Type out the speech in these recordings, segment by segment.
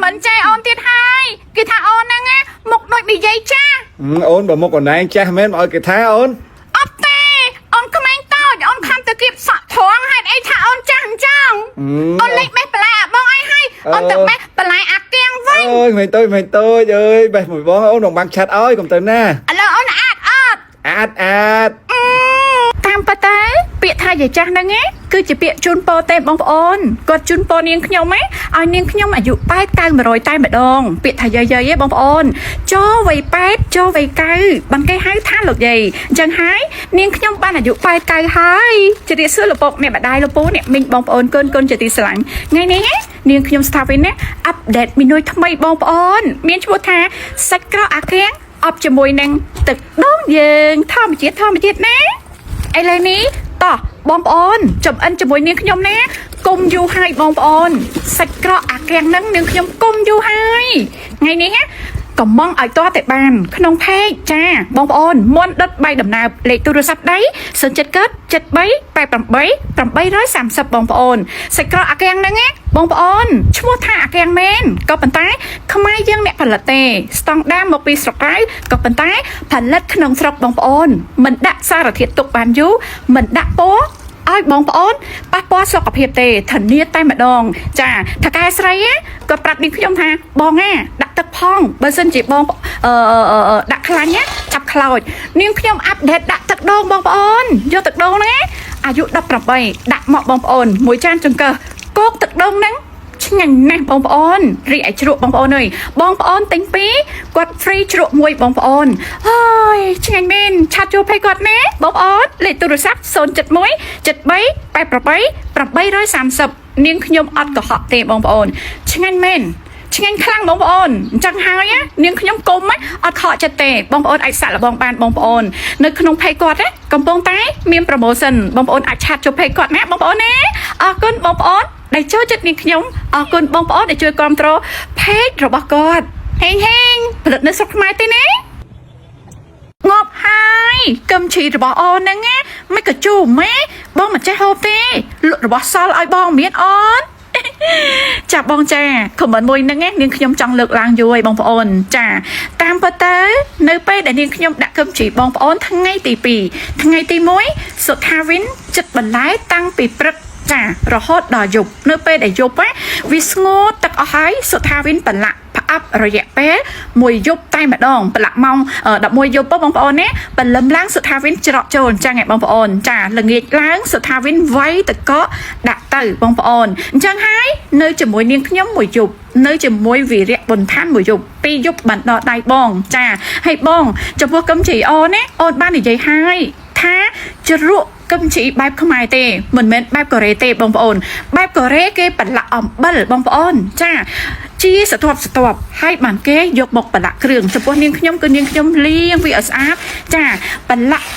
មិនចេះអូនទៀតហើយគេថាអូនហ្នឹងណាមុខដូចនិយាយចាស់ អូនបើមុខអូនឯងចាស់មែនបើឲ្យគេថាអូន អត់ទេអូនក្មេងតូចអូនខំទៅគៀបសក់ត្រង់ហេតុអីថាអូនចាស់អញ្ចឹងអូនលេចបេះបន្លែអាបងអីហើយអូនទៅបេះបន្លែអាគៀងវិញ អើយមិនតូចមិនតូចអើយបេះមួយបងអូននឹងបាំងឆាត់ឲ្យកុំទៅណា ឥឡូវអូនអាតអត់ អាតអាត តាមពិតទៅពាក្យថាយាយចាស់ហ្នឹងណាគឺជាពាក្យជូនពរទេបងប្អូនគាត់ជូនពរនាងខ្ញុំណាឲ្យនាងខ្ញុំអាយុ8 9 100តែម្ដងពាក្យថាយាយយាយឯងបងប្អូនចូលវ័យ8ចូលវ័យ9បានគេហៅថាលោកយាយអញ្ចឹងហើយនាងខ្ញុំបានអាយុ8 9ហើយជម្រាបសួរលោកពុកអ្នកម្ដាយលោកពូអ្នកមីងបងប្អូនកូនកូនជាទីស្រឡាញ់ថ្ងៃនេះណានាងខ្ញុំស្ថាវិនណា update មីនុយថ្មីបងប្អូនមានឈ្មោះថាសាច់ក្រកអាគៀងអបជាមួយនឹងទឹកដូងយើងធម្មជាតិធម្មជាតិណា ឥឡូវនេះតោះបងប្អូនចំអិនជាមួយនាងខ្ញុំណាគុំយូរហើយបងប្អូនសាច់ក្រកអាកាំងហ្នឹងនាងខ្ញុំគុំយូរហើយថ្ងៃនេះណាកំងឲ្យតតែបាន ក្នុងផេកចាបងប្អូនមុនដុតបាយដំណើបលេខទូរស័ព្ទដៃ07កើត73 88 830បងប្អូនសាច់ក្រកអាកាំងហ្នឹងណាបងប្អូនឈ្មោះថាអាកាំងមែនក៏ប៉ុន្តែខ្មែរយើងអ្នកផលិតទេស្តង់ដាមកពីស្រុកក្រៅក៏ប៉ុន្តែផលិតក្នុងស្រុកបងប្អូនមិនដាក់សារធាតុទុកបានយូរមិនដាក់ពណ៌ឲ្យបងប្អូនប៉ះពាល់សុខភាពទេធានាតែម្ដង ចាថកែស្រីណាគាត់ប្រាប់នាងខ្ញុំថាបងណាដាក់ទឹកផងបើសិនជាបងអឺអឺដាក់ខ្លាញ់ណាចាប់ខ្លោចនាងខ្ញុំ update ដាក់ទឹកដូងបងប្អូនយកទឹកដូងហ្នឹងណាអាយុ18ដាក់មកបងប្អូនមួយចានចង្កឹះគោកទឹកដូងហ្នឹង ឆ្ងាញ់ណាស់បងប្អូនរីឯជ្រក់បងប្អូនអើយបងប្អូនទិញពីរគាត់ free ជ្រក់មួយបងប្អូនហើយឆ្ងាញ់មែន chat ជួ page គាត់ណាបងប្អូនលេខទូរស័ព្ទ071 73 88 830នាងខ្ញុំអត់កុហកទេបងប្អូនឆ្ងាញ់មែនឆ្ងាញ់ខ្លាំងបងប្អូនអញ្ចឹងហើយណានាងខ្ញុំគុំណាអត់ខកចិត្តទេបងប្អូនអាចសាក់លបងបានបងប្អូននៅក្នុង page គាត់ណាកំពុងតែមាន promotion បងប្អូនអាច chat ជួ page គាត់ណាបងប្អូនណាអរគុណបងប្អូនដែលចូលចិត្តនាងខ្ញុំអរគុណបងប្អូនដែលជួយគាំទ្រ page របស់គាត់ហេងហេងផលិតនៅស្រុកខ្មែរទេណាងាប់ហើយកឹមឈីរបស់អូនហ្នឹងណាមិនក៏ជូរម៉ែបងមិនចេះហូបទេលក់របស់សល់ឲ្យបងមានអូន ចាបងចាខមមិនមួយហ្នឹងណានាងខ្ញុំចង់លើកឡើងយូរហើយបងប្អូនចាតាមពិតទៅនៅពេលដែលនាងខ្ញុំដាក់គឹមជីបងប្អូនថ្ងៃទី2ថ្ងៃទី1សុថាវិនចិត្តបន្លែតាំងពីព្រឹកចារហូតដល់យប់នៅពេលដែលយប់ណាវាស្ងួតទឹកអស់ហើយសុថាវិនប្រឡាក់ផ្អាប់រយៈពេលមួយយប់តែម្ដងប្រឡាក់ម៉ោង11យប់បងប្អូនណាបលឹមឡើងសុថាវិនច្រកចូលអញ្ចឹងឯងបងប្អូនចាល្ងាចឡើងសុថាវិនវាយតកកដាក់ទៅបងប្អូនអញ្ចឹងហើយនៅជាមួយនាងខ្ញុំមួយយប់នៅជាមួយវីរៈបុនឋានមួយយប់ពីរយប់បានដល់ដៃបងចាហើយបងចំពោះកឹមជីអូនណាអូនបាននិយាយហើយថាជ្រក់កឹមជីបែបខ្មែរទេមិនមែនបែបកូរ៉េទេបងប្អូនបែបកូរ៉េគេប្រឡាក់អំបិលបងប្អូនចាជាសន្ទាប់សន្ទាប់ហើយបានគេយកមកប្រឡាក់គ្រឿងចំពោះនាងខ្ញុំគឺនាងខ្ញុំលាងវាឲ្យស្អាតចាប្រឡាក់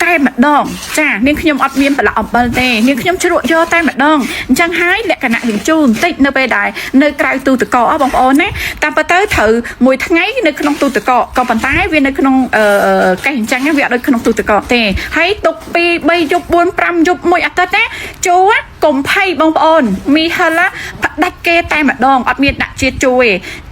តែម្ដងចានាងខ្ញុំអត់មានប្រឡាក់អំបិលទេនាងខ្ញុំជ្រក់យកតែម្ដងអញ្ចឹងហើយលក្ខណៈរៀងជូរបន្តិចនៅពេលដែលនៅក្រៅទូទឹកកកបងប្អូនណាតាមពិតទៅត្រូវមួយថ្ងៃនៅក្នុងទូទឹកកកក៏ប៉ុន្តែវានៅក្នុងអឺកេះអញ្ចឹងវាអត់ដូចក្នុងទូទឹកកកទេហើយទុកពី3យប់4 5យប់មួយអាទិត្យណាជូរកុំភ័យបងប្អូនមីហិលផ្ដាច់គេតែម្ដងអត់មានដាក់ជាតិជូរទេ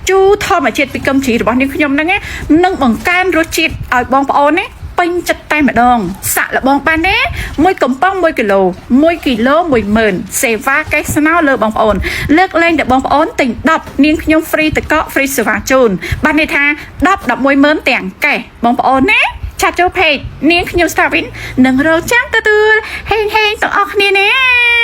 ជូរធម្មជាតិពីកឹមជីរបស់នាងខ្ញុំហ្នឹងណានឹងបង្កើនរសជាតិឲ្យបងប្អូនណាពេញចិត្តតែម្ដងសាក់លបងបានទេមួយកំប៉ុង1គីឡូ1គីឡូ10000សេវាកេសណោលើបងប្អូនលើកលែងតែបងប្អូនទិញ10នាងខ្ញុំ free តកក free សេវាជូនបានន័យថា10 110,000ទាំងកេសបងប្អូនណា chat ចូល page នាងខ្ញុំស្តាវិននឹងរងចាំទទួលហេងហេងទាំងអស់គ្នាណា។